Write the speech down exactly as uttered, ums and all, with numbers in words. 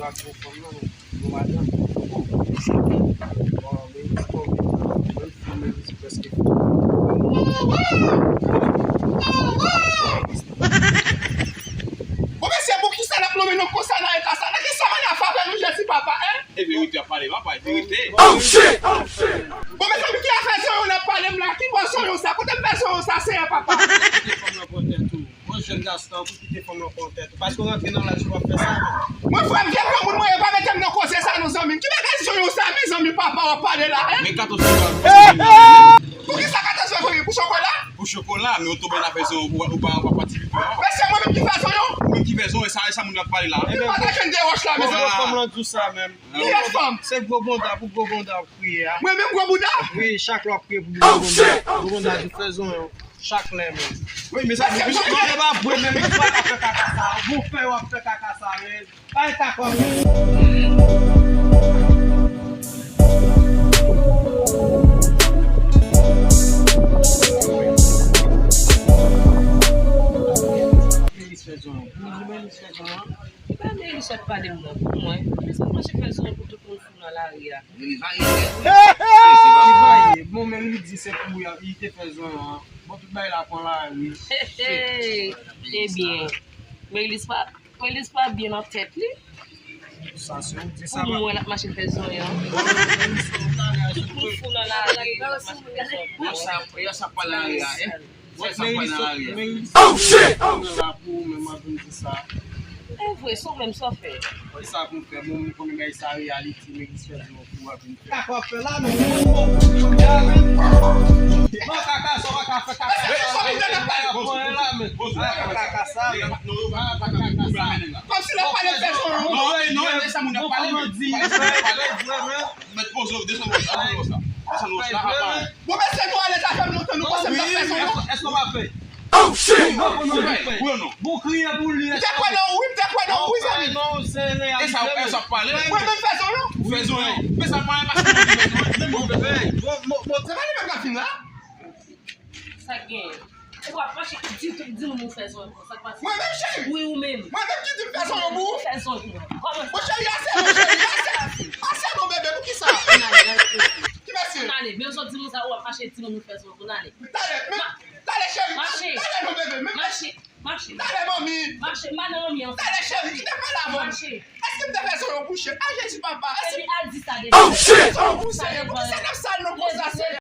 Ak yon fanm nan, yon madanm. Bon, men li di konbyen, menm fi, men li di prèske fi. Bon, mesye, poukisa n ap lonmen nou konsa nan eta sa? Nan ki sa mann ap avè nou, Jezi papa, en? E verite ap pale, papa, e verite. Oh, shit! Oh, shit! Bon, mezanmi, ki afè zonyon n ap pale m la? Ki bò zonyon sa? Kote m fè zonyon sa, Senyè papa? Kite fanm nan pran tèt ou. Bon, jèn gason, pou kite fanm nan pran tèt ou. Paske w rantre nan laj ou ap fè sa, men. Mwen, frè m, vye granmoun mwen ye, pa mete m nan koze sa, non, zanmi m. Ki bagay zonyon sa, mezanmi, papa, w ap pale la, en? Men katòz fevriye. Poukisa katòz fevriye? Pou chokola? Pou chokola, men w tonbe nan afè zonyon, ou pa, ou pa, ou pa patisipe, non. Mesye, mwen menm ki fè zonyon? Ou menm ki fè zonyon, e sa, e sa moun yo ap pale la. Epi pataje n de wòch la, mezanmi. Fanm lan di w sa menm. Kiyès fanm? Se gwo bonda pou gwo bonda w ap kriye a. Mwen menm gwo bonda? Wi, chak lè w ap kriye pou gwo bonda. Gwo bonda di fè zonyon. Chak lè menm. Wi, men sa, men sa, men pa vre menm, ou pa ka fè kaka sa. Bon fè w ap fè kaka sa, men. Pa gen kaka. Melis fè zonyon. Bonjou, Melis fè zonyon. Ki pa Melis ap pale m nan pou mwen? Melis ap mache fè zonyon pou tout moun fou nan lari a. Li varye. Li varye. Bon, men li di se pou li te fè zonyon an. Bon, tout bagay la pran lari. Hey, hey. Ebyen, Melis pa, Melis pa byen nan tèt li. Sa se ou di sa. Pou mwen, l ap mache fè zonyon. Tout moun fou nan lari, l ap mache fè zonyon. Yo sa, yo sa pran lari a, eh. Wè sa pral nan lari a. Oh, shit! Oh, shit! Mwen la pou ou menm, mwen vin di sa. E vre, se ou menm sa w fè. Wè sa pou m fè, bon, mwen konnen bagay sa reyalite, men ki fè di mwen pou w ap vin fè. Kaka w ap fè la, men. Non, kaka sa, w pa ka fè kaka sa. Kaka sa, men. Kaka sa. Kòmsi l ap pale fè son non. Non, non, lè sa moun ap pale, men. Mèt poze w, desann wòch la, desann wòch la, desann wòch la, apa. Bon, mesye, nou alèz, sa fè m lontan, nou panse m t ap fè son non. Èske w pa fè? Oh, shit! Bon, bon, non, bon, non. Bon, kriye pou li. M te kwè nan ou, wi, m te kwè nan ou, wi, zanmi. Non, se reyalite. E sa, e sa pale. Mwen menm fè son non. Ou fè son non. Men sa pale pa si mwen fè son non. Men mwen fè. Bon, bon, bon. Se pa li menm k ap fin la? Sa k genyen? Ou ap mache di tout, di moun ou fè zòrèy pou sa k pase. Mwen menm, cheri? Wi, ou menm. Mwen menm ki di m fè zòrèy pou ou? Ou fè zòrèy pou mwen. Kòman sa? Bon, cheri, ase non, cheri, ase. Ase non, bebe, pou ki sa? Ann ale, ann ale. Ki mesye? Ann ale, menm jan w di moun sa, ou ap mache di moun ou fè zòrèy pou, ann ale. Talè, men, talè, cheri. Mache. Talè non, bebe, men. Mache, mache. Talè, manmi. Mache, m pa nan manmi an. Talè, cheri, kite m pale avè w. Mache. Èske m te fè zòrèy pou cheri? A, Jezi, papa. Epi al di sa deja. Oh, shit! Pou Senyè, poukisa n ap sal non konsa,